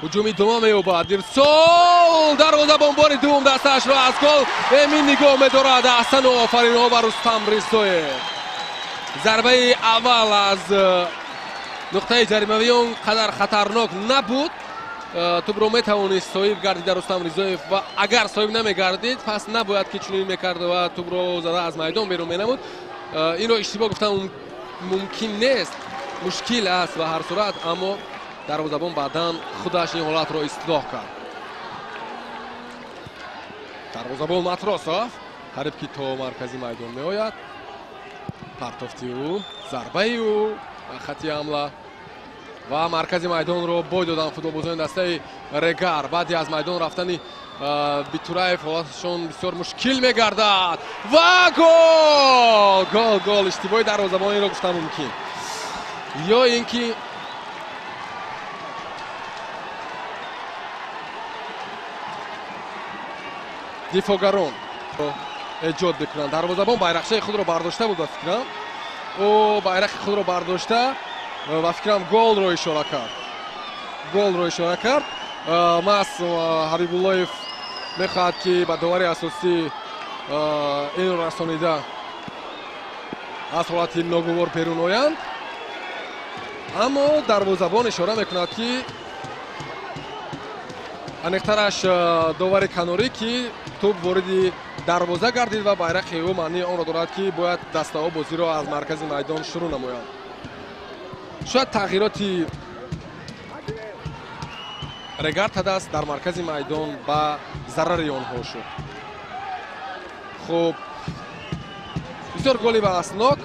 S1: Ҳуҷум идома меёбад. Ирсол дарвозабон бори дуввум дастаашро аз гол эмин нигоҳ медорад. Аҳсану офаринҳо ба Рустам Ризоев. Зарбаи аввал аз нуқтаи ҷаримавӣ он қадар хатарнок набуд. Тӯбро метавонист соҳиб гардида Рустам Ризоев ва агар соҳиб намегардид, пас набояд ки чунин мекард ва тӯбро зада аз майдон берун менамуд. Инро иштибоҳ гуфтан мумкин нест, мушкил аст ба ҳар сурат, аммо дарвозабон баъдан худаш ин ҳолатро ислоҳ кард. Дарвозабон Матросов қариб ки то маркази майдон меояд. Партофти ӯ, зарбаи ӯ ба хати ҳамла ва маркази майдонро бой додан футболбозони дастаи Регар. Баъди аз майдон рафтани Битураев ҳолатшон бисёр мушкил мегардад ва гол, гол, гол. Иштибоҳи дарвозабонро гуфтан мумкин ё ин ки дифоъгарон эҷод мекунанд. Дарвозабон байрақчаи худро бардошта буд, ба фикрам ӯ байрақи худро бардошта ва фикрам голро ишора кард. Голро ишора кард. Маҳз Ҳабибуллоев мехоҳад ки ба довари асосӣ инро расонида аз ҳолати ногувор берун оянд, аммо дарвозабон ишора мекунад ки аниқтараш довари канорӣ ки тӯб вориди дарвоза гардид ва байрақи ӯ маънии онро дорад ки бояд дастаҳо бозиро аз маркази майдон шурӯъ намоянд. Шояд тағйироти Регар-ТадАЗ дар маркази майдон ба зарари онҳо шуд. Хуб, бисёр голи баҳснок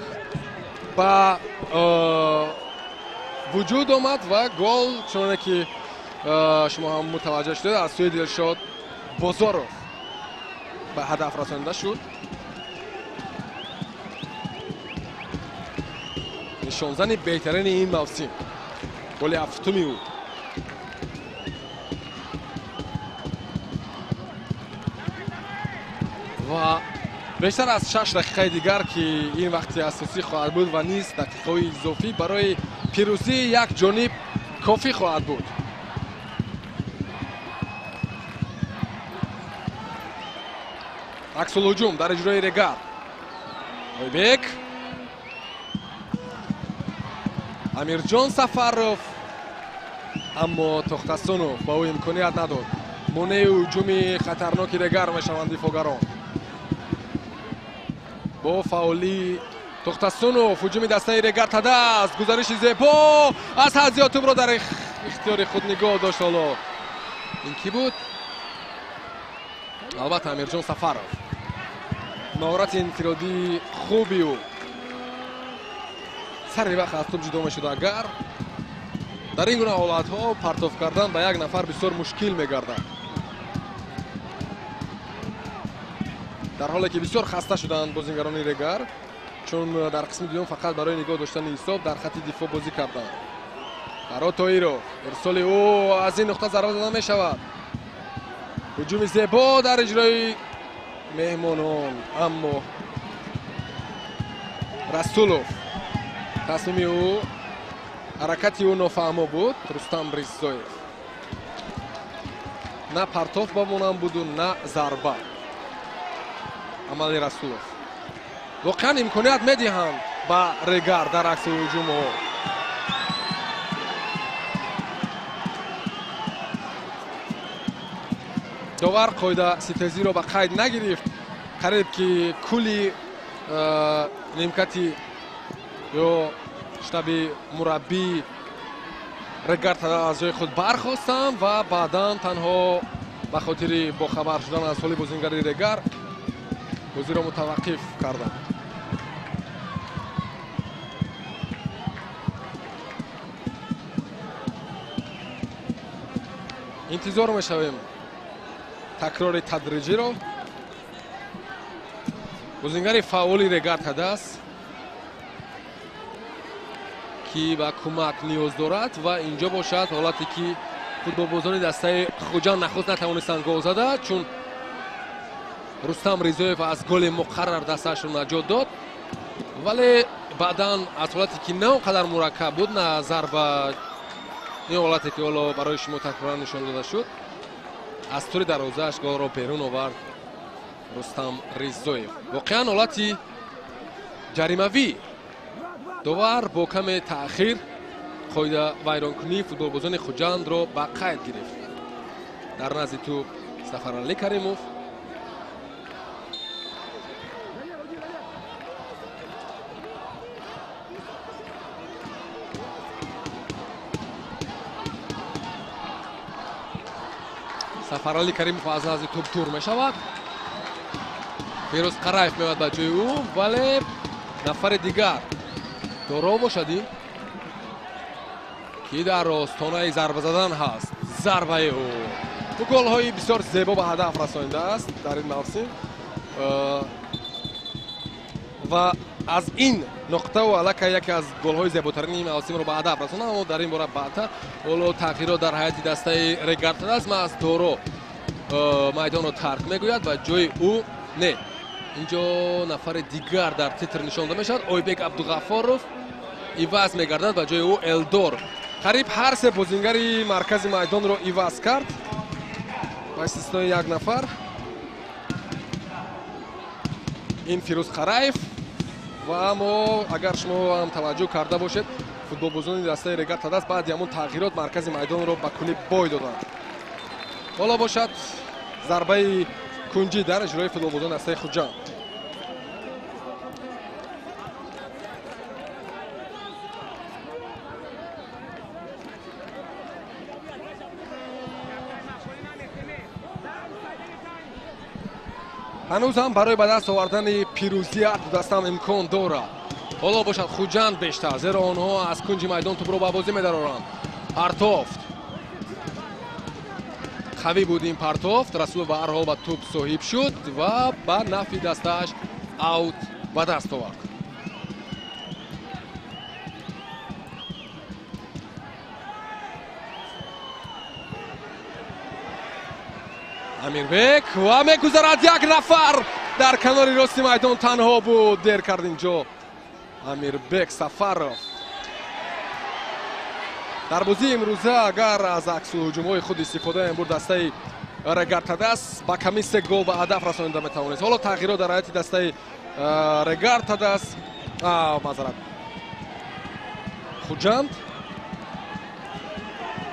S1: ба вуҷуд омад ва гол, чуноне ки шумо ҳам мутаваҷҷӯҳ шудед, аз сӯи Дилшод Бозоров ба ҳадаф расонида шуд. Нишонзани беҳтарини ин мавсим, голи ҳафтуми ӯ. Ва бештар аз 6 дақиқаи дигар ки ин вақти асосӣ хоҳад буд ва низ дақиқаҳои изофӣ барои пирӯзии як ҷониб кофӣ хоҳад буд. Аксулҳуҷум дар иҷрои Регар. Ойбек, Амирҷон Сафаров, Аммо Тохтасунов ба ӯ имконият надод. Монеи ҳуҷуми хатарноки Регар мешаванд дифоъгарон. Бо фаъолии Тохтасунов ҳуҷуми дастаи Регар Тадас, гузариши зебо аз ҳад зиёд, тӯбро дар ихтиёри худ нигоҳ дошт. Ҳоло ин кӣ буд? Албатта, Амирҷон Сафаров. Маҳорати инфиродии хуби ӯ сари вақт аз тӯб ҷудо мешуд. Агар дар ин гуна ҳолатҳо партоф кардан ба як нафар бисёр мушкил мегардад, дар ҳоле ки бисёр хаста шуданд бозингарони Регар, чун дар қисми дуюм фақат барои нигоҳ доштани ҳисоб дар хатти дифоъ бозӣ карданд. Фарҳод Тоиров, ирсоли ӯ аз ин нуқта зарба зада мешавад. Ҳуҷуми зебо дар иҷрои меҳмонон, аммо Расулов, тасмими ӯ, ҳаракати ӯ нофаҳмо буд. Рустам Ризоев на партоф ба монанд буду, на зарба. Амали Расулов воқеан имконият медиҳанд ба Регар дар акси ҳуҷумҳо. Довар қоида ситезиро ба қайд нагирифт. Қариб ки кулли нимкати ё штаби мураббии Регар аз ҷои худ бархостанд ва баъдан танҳо ба хотири бохабар шудан аз ҳоли бозингари Регар бозиро мутаваққиф карданд. Интизор мешавем такрори тадриҷиро. Бозингари фаъоли Регар Тадас, ки ба кӯмак ниёз дорад, ва инҷо бошад ҳолате ки футболбозони дастаи Хуҷанд нахуст натавонистанд гол зада, чун Рустам Ризоев аз голи муқаррар дастаашро наҷот дод, вале баъдан аз ҳолате ки на он қадар мураккаб буд назар ба ин ҳолате ки ҳоло барои шумо такроран нишон дода шуд, аз тури дарвозааш голро берун овард Рустам Ризоев. Воқеан ҳолати ҷаримавӣ. Довар бо каме таъхир қоида вайронкунии футболбозони Хуҷандро ба қайд гирифт. Дар назди тӯб Сафаралӣ Каримов. Сафаралӣ Каримов аз назди тӯб дур мешавад. Фирӯз Қараев меояд ба ҷои ӯ, вале нафари дигар доро бошад, ин ки дар остонаи зарба задан ҳаст. Зарбаи ӯ, ӯ голҳои бисёр зебо ба ҳадаф расонидааст дар ин мавсим ва аз ин нуқта ӯ аллакай яке аз голҳои зеботарини ин мавсимро ба ҳадаф расонд. Аммо дар ин бора баъдтар. Ҳоло тағйирот дар ҳайати дастаи Регар Тадас. Маҳз Доро майдонро тарк мегӯяд ва ҷои ӯ не, инҷо нафари дигар дар титр нишон дода мешавад. Ойбек Абдуғаффоров иваз мегардад, ба ҷои ӯ Элдор. Қариб ҳар се бозингари маркази майдонро иваз кард ба истиснои як нафар, ин Фирӯз Қараев. Ва аммо агар шумо ҳам таваҷҷӯҳ карда бошед, футболбозони дастаи Регар Тадас баъди ҳамон тағйирот маркази майдонро ба куллӣ бой доданд. Ҳоло бошад зарбаи кунҷӣ дар иҷрои футболбозони дастаи Хуҷанд. Ҳанӯз ҳам барои ба даст овардани пирӯзӣ ҳар ду даста ҳам имкон дорад. Ҳоло бошад Хуҷанд бештар, зеро онҳо аз кунҷи майдон тӯбро ба бозӣ медароранд. Партофт қавӣ буд ин партофт. Расулов ба ҳар ҳол ба тӯб соҳиб шуд ва ба нафъи дастааш аут ба даст овард. Амирбек ва мегузарад, як нафар дар канори рости майдон танҳо буд, дер кард инҷо Амирбек Сафаров. Дар бозии имрӯза агар аз аксу ҳуҷумҳои худ истифода мебурд дастаи Регар Тадас, ба ками 3 гол ба ҳадаф расонида метавонист. Ҳоло тағйирот дар ҳайати дастаи Регар Тадас, маъзарат, Хуҷанд.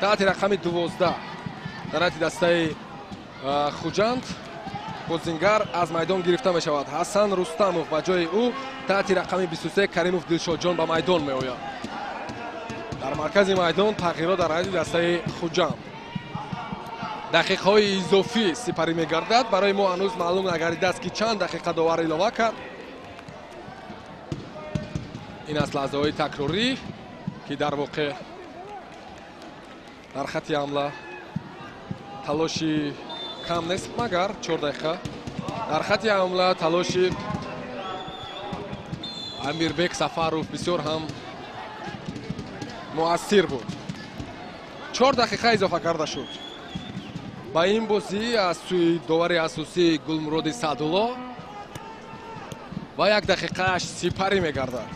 S1: Таҳти рақами 12 дар ҳайати дастаи Хуҷанд бозингар аз майдон гирифта мешавад. Ҳасан Рустамов ба ҷои ӯ таҳти рақами 23 Каримов Дилшодҷон ба майдон меояд. Дар маркази майдон тағйирот дар ҳайати дастаи Хуҷанд. Дақиқаҳои изофӣ сипарӣ мегардад. Барои мо ҳанӯз маълум нагардидааст, ки чанд дақиқа довар илова кард. Ин аст лаҳзаҳои такрорӣ, ки дар воқеъ дар хати ҳамла талоши кам нест, магар 4 дақиқа дар хати ҳамла талоши Амирбек Сафаров бисёр ҳам муассир буд. 4 дақиқа изофа карда шуд ба ин бозӣ аз сӯи довари асосӣ Гулмуроди Саъдулло ва 1 дақиқааш сипарӣ мегардад.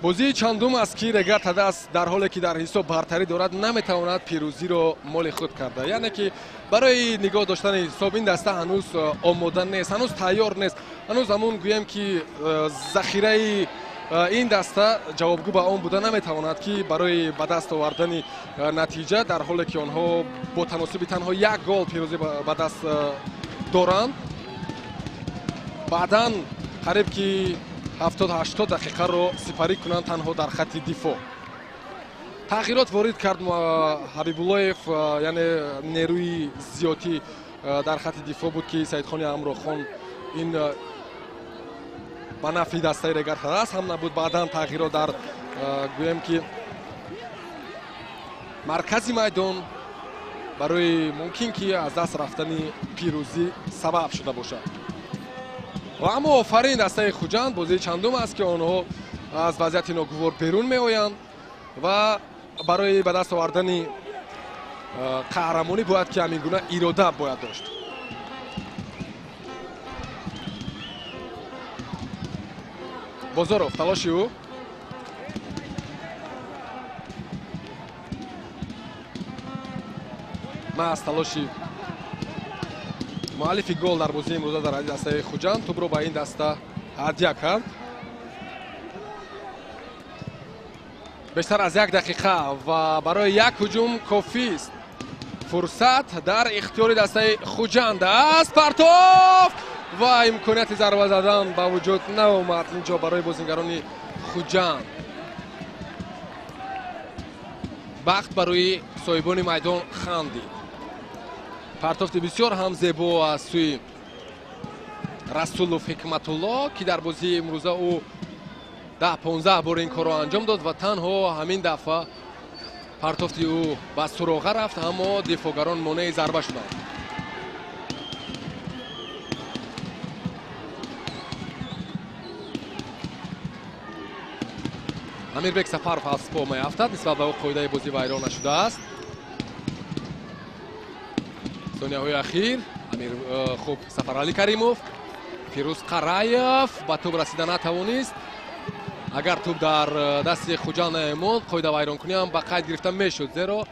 S1: Бозии чандум аст, ки Регар Тадас дар ҳоле ки дар ҳисоб бартарӣ дорад, наметавонад пирӯзиро моли худ карда. Яъне ки барои нигоҳ доштани ҳисоб ин даста ҳанӯз омода нест, ҳанӯз тайёр нест, ҳанӯз ҳамун гӯем ки захираи ин даста ҷавобгӯ ба он буда наметавонад, ки барои ба даст овардани натиҷа, дар ҳоле ки онҳо бо таносуби танҳо 1 гол пирӯзӣ ба даст доранд, баъдан қариб ки 70-80 дақиқаро сипарӣ кунанд танҳо дар хати дифоъ. Тағйирот ворид кард Ҳабибуллоев, яъне нерӯи зиёдӣ дар хати дифоъ буд, ки Саидхони Амрохон ин ба нафъи дастаи Регар Тадас ҳам набуд. Баъдан тағйирот дар гӯем ки маркази майдон барои мумкин ки аз даст рафтани пирӯзӣ сабаб шуда бошад. Ва аммо офарин дастаи Хуҷанд, бозии чандум аст, ки онҳо аз вазъияти ногувор берун меоянд ва барои ба даст овардани қаҳрамонӣ бояд ки ҳамин гуна ирода бояд дошт. Бозоров талоши ӯ маҳз талоши муаллифи гол дар бозии имрӯза дар дастаи Хуҷанд тӯбро ба ин даста ҳадя кард. Бештар аз 1 дақиқа ва барои як ҳуҷум кофист. Фурсат дар ихтиёри дастаи Хуҷанд аст. Партов ва имконияти зарба задан ба вуҷуд наомад инҷо барои бозингарони Хуҷанд. Бахт барои соҳибони майдон хандид. Партофти бисёр ҳам зебо аз сӯи Расулов Ҳикматулло, ки дар бозии имрӯза ӯ 10-15 бор ин корро анҷом дод ва танҳо ҳамин дафъа партофти ӯ ба суроға рафт, аммо дифоъгарон монеи зарба шуданд. Амирбек Сафаров аз по меафтад, нисбат ба ӯ қоидаи бозӣ вайрон нашудааст. Сонияҳои ахир Амир хуб Сафаралӣ Каримов, Фирӯз Қараев ба тӯб расида натавонист. Агар тӯб дар дасти Хуҷанд намемонд, қоида вайронкунӣ ҳам ба қайд гирифта мешуд, зеро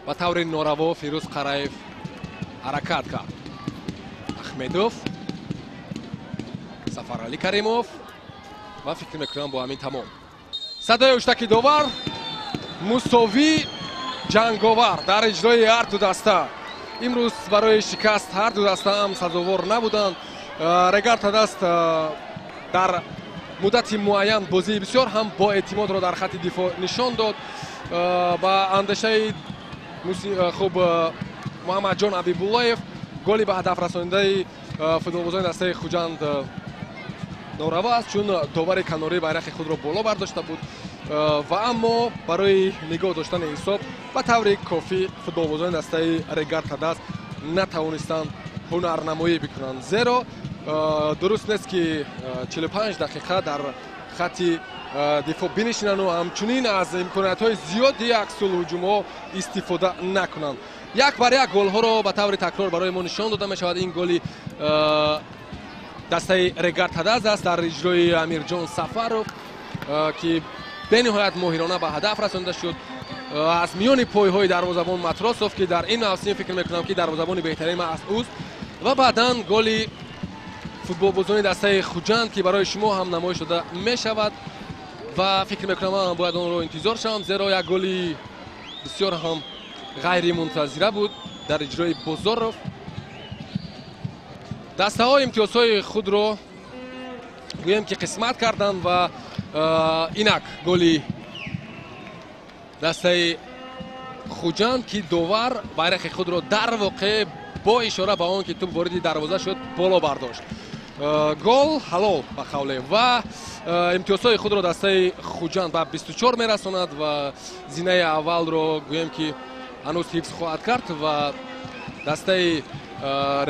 S1: ба таври нораво Фирӯз Қараев ҳаракат кард. Ахмедов, Сафаралӣ Каримов ва фикр мекунам бо ҳамин тамом. Садои ҳуштаки довар, мусовӣ ҷанговар дар иҷрои ҳар ду даста. Имрӯз барои шикаст ҳар ду даста ҳам сазовор набуданд. Регар Тадас дар муддати муайян бозии бисёр ҳам боэътимодро дар хати дифоъ нишон дод. Ба андешаи хуб Муҳаммадҷон Ҳабибуллоев голи ба ҳадаф расонидаи футболбозони дастаи Хуҷанд норава аст, чун довари канорӣ байрақи худро боло бардошта буд. Ва аммо барои нигоҳ доштани ҳисоб ба таври кофӣ футболбозони дастаи Регар Тадас натавонистанд ҳунарнамоӣ бикунанд, зеро дуруст нест, ки 45 дақиқа дар хати дифоъ бинишинанд ва ҳамчунин аз имкониятҳои зиёди аксулҳуҷумҳо истифода накунанд. Як бар як голҳоро ба таври такрор барои мо нишон дода мешавад. Ин голи дастаи Регар Тадас аст дар иҷрои Амирҷон Сафаров, ки бениҳоят моҳирона ба ҳадаф расонда шуд аз миёни пойҳои дарвозабон Матросов, ки дар ин мавсим фикр мекунам, ки дарвозабони беҳтарин маҳз ӯст. Ва баъдан голи Футболбозони дастаи Хуҷанд, ки барои шумо ҳам намоиш дода мешавад, ва фикр мекунам, ман бояд онро интизор шавам, зеро як голи бисёр ҳам ғайримунтазира буд дар иҷрои Бозоров. Дастаҳо имтиёзҳои худро, гӯем ки, қисмат карданд ва инак голи дастаи Хуҷанд, ки довар байрақи худро дар воқеъ бо ишора ба он ки туп вориди дарвоза шуд, боло бардошт. Гол ҳалол, ба қавле, ва имтиёзҳои худро дастаи Хуҷанд ба 24 мерасонад ва зинаи аввалро, гӯем ки, ҳанӯз ҳифз хоҳад кард ва дастаи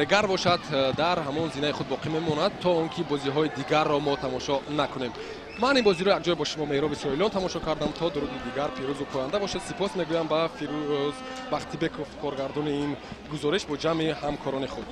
S1: Регар бошад, дар ҳамон зинаи худ боқӣ мемонад, то он ки бозиҳои дигарро мо тамошо накунем. Ман ин бозиро якҷоя бо шумо, Меҳроби Соҳилон, тамошо кардам. То дуруди дигар, пирӯзу поянда бошед. Сипос мегӯям ба Фирӯз Бахтибеков, коргардони ин гузориш, бо ҷамъи ҳамкорони худ.